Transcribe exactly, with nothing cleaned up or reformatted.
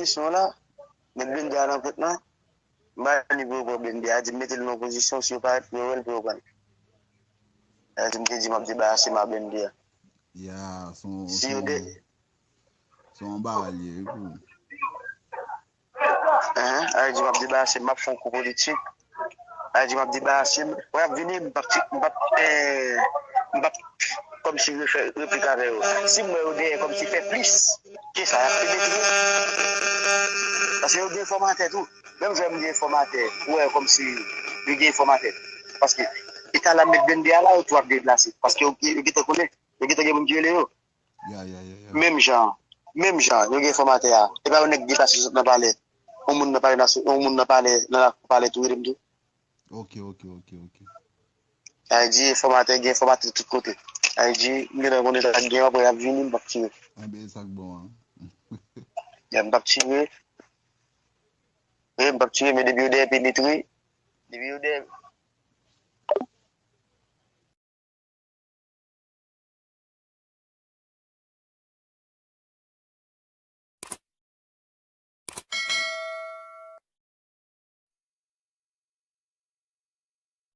pozisyon la, met blende a nan vant lan, m pa ni pou yo pran blende a, di m mete l nan pozisyon, si yo parèt pou yo wè l, pou yo pran l. Sa di m te di m ap debarase m a blende a. Ya, se yon, Si se yo de, yon, se yon bagay li ye wi pou ou. Hein, a di m ap debarase m, m ap fè yon kou politik. A di m ap debarase m, wè ap vini, m p ap, ti- m p ap, eh, m p ap kòmsi refè replik avè yo. Si m wè yo genyen kòmsi fè plis ke sa, y ap fè detwi. Paske yo gen enfòmatè tou. Menm jan m gen enfòmatè, ou wè kòmsi yo gen enfòmatè. Paske eta la met blende a la, yo tou ap deplase. Paske yo, yo gentan konnen, yo gentan gen moun ki rele yo. Ya, ya, ya, ya. Menm jan, menm jan, yo gen enfòmatè a. E pa yon nèg ki deplase sot nan palè. Yon moun nan palè, nasyon- yon moun nan palè, nan lakou palè tou rele m tou. Ok, ok, ok, ok. Sa vle di enfòmatè, gen enfòmatè tout kote. Sa vle di, m gentan konnen sa k gen, apre y ap vini, m p ap tire. Enben, e sa k bon an. Ya, m p ap tire. Wi, m p ap tire, men depi yo dèyè penetre, depi yo dèyè,